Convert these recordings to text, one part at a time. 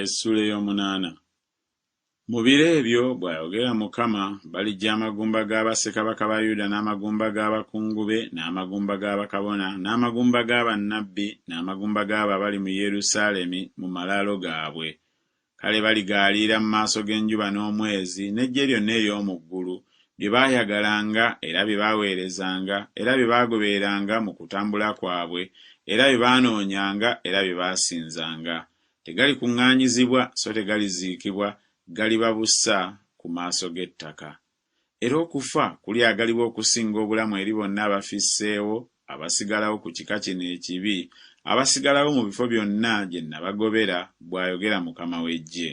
Essuula ey'omunaana. Mu biro ebyo, bw'ayogera Mukama, baliggya amagumba ga bassekabaka ba Yuda n'amagumba g'abakungu be n'amagumba ga bakabona n'amagumba ga bannabbi n'amagumba g'abo abali mu Yerusaalemi mu malaalo gaabwe. Kale baligaaliira mu maaso g'enjuba n'omwezi n'eggye lyonna ery'omu ggulu, bye baayagalanga era bye baaweerezanga era bye baagobereranga mu kutambula kwabwe era bye baanoonyanga era bye baasinzanga. Tegalikuŋŋaanyizibwa so tegaliziikibwa, galiba busa ku maaso g'ettaka. Era okufa kulyagalibwa okusinga obulamu eri bonna abafisseewo, abasigalawo ku kika kino ekibi, abasigalawo mu bifo byonna gye nnabagobera, bw'ayogera Mukama w'eggye.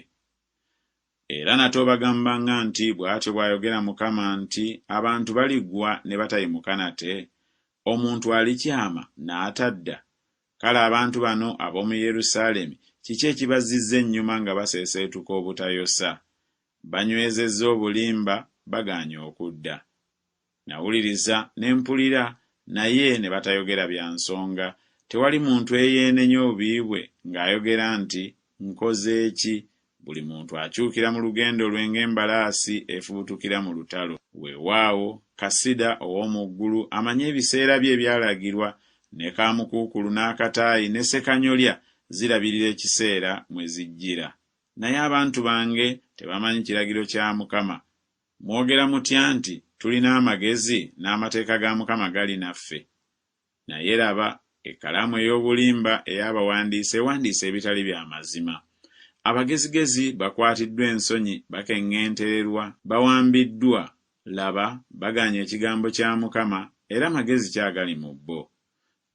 Era nate obagambanga nti Bw'atyo bw'ayogera Mukama nti Abantu baligwa ne batayimuka nate? Omuntu alikyama n'atadda? Kale abantu bano ab'omu Yerusaalemi kiki ekibazzizza ennyuma nga baseeseetuka obutayosa? Banywezezza obulimba, bagaanye okudda. Nawuliriza, ne mpulira, naye ne batayogera bya nsonga, tewali muntu eyeenenya obubi bwe ng'ayogera nti, Nkoze ki? Buli muntu akyukira mu lugendo lwe ng'embalaasi efubutukira mu lutalo. Weewaawo, Kasida ow'omu ggulu amanyi ebiseera bye ebyalagirwa, ne kaamukuukulu n'akataayi ne ssekanyolya zirabirira ekiseera mwe zijjira. Naye abantu bange tebamanyi kiragiro kya Mukama. Mwogera mutya nti, Tulina amagezi, n'amateeka ga Mukama gali naffe? Naye laba, ekkalaamu ey'obulimba ey'abawandiisi ewandiise ebitali bya mazima. Abagezigezi bakwatiddwa ensonyi, bakeŋŋentererwa, bawambiddwa, laba, bagaanye ekigambo kya Mukama, era magezi ki agali mu bo?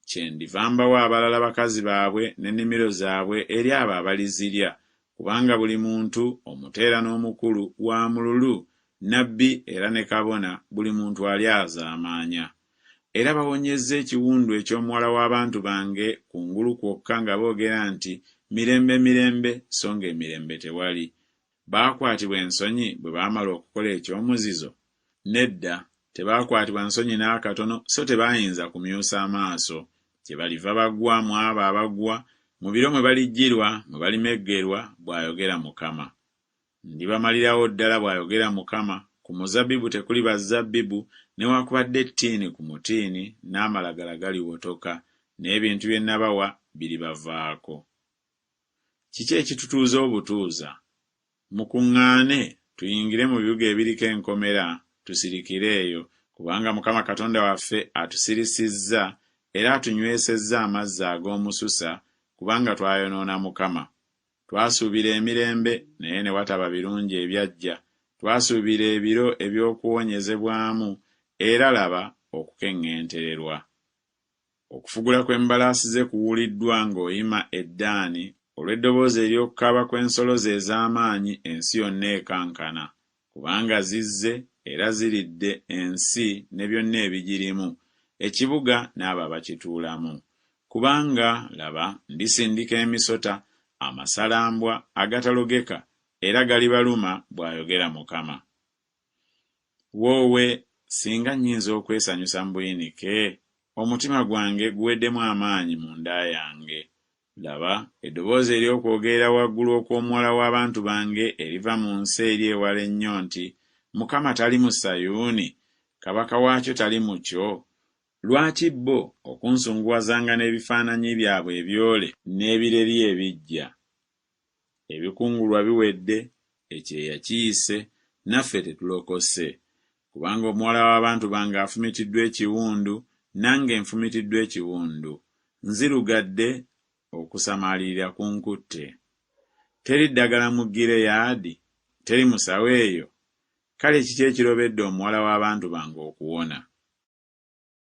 Kyendiva mbawa abalala bakazi baabwe n'ennimiro zaabwe eri abo abalizirya, kubanga buli muntu, omuto era n'omukulu, wa mululu, nnabbi era ne kabona, buli muntu alyazaamaanya. Era bawonyezza ekiwundu eky'omuwala w'abantu bange kungulu kwokka nga boogera nti, Mirembe, mirembe, so ng'emirembe tewali. Baakwatibwa ensonyi bwe baamala okukola eky'omuzizo? Nedda, tebaakwatibwa nsonyi n'akatono so tebaayinza kumyusa amaaso. Kyebaliva bagwa mu abo abagwa, mu biro mwe balijjirwa, mwe balimeggerwa, bw'ayogera Mukama. Ndibamalirawo ddala, bw'ayogera Mukama, ku muzabbibu tekuliba zabbibu, newakubadde ettiini ku mutiini, n'amalagala galiwotoka, n'ebintu bye nnabawa biribavaako. Kiki ekitutuuza obutuuza? Mukuŋŋaane, tuyingire mu bibuga ebiriko enkomera, tusirikire eyo, kubanga Mukama Katonda waffe atusirisizza era atunywesezza amazzi ag'omususa, kubanga twayonoona Mukama. Twasuubira emirembe, naye ne wataba birungi ebyajja, twasuubira ebiro eby'okuwonyezebwamu, era laba, okukeŋŋentererwa. Okufugula kw'embalaasi ze kuwuliddwa ng'oyima e Ddaani, olw'eddoboozi ery'okukaaba kw'ensolo ze ez'amaanyi ensi yonna ekankana. Kubanga zizze era ziridde ensi ne byonna ebigirimu, ekibuga n'abo abakituulamu. Kubanga, laba, ndisindika emisota, amasalambwa agatalogeka, era galibaluma, bw'ayogera Mukama. Woowe, singa nnyinza okwesanyusa mu buyinike! Omutima gwange guweddemu amaanyi munda yange. Laba, eddoboozi ery'okwogerera waggulu okw'omuwala w'abantu bange eriva mu nsi eri ewala ennyo nti, Mukama tali mu Sayuuni? Kabaka waakyo tali mu kyo? Lwaki bo okunsunguwazanga n'ebifaananyi byabwe ebyole n'ebireri ebiggya? Ebikungulwa biwedde, ekyeya kiyise, naffe tetulokose. Kubanga omuwala w'abantu bange afumitiddwa ekiwundu, nange nfumitiddwa ekiwundu. Nzirugadde, okusamaalirira kunkutte. Teri ddagala mu Gireyaadi? Teri musawo eyo? Kale kiki ekirobedde omuwala w'abantu bange okuwona?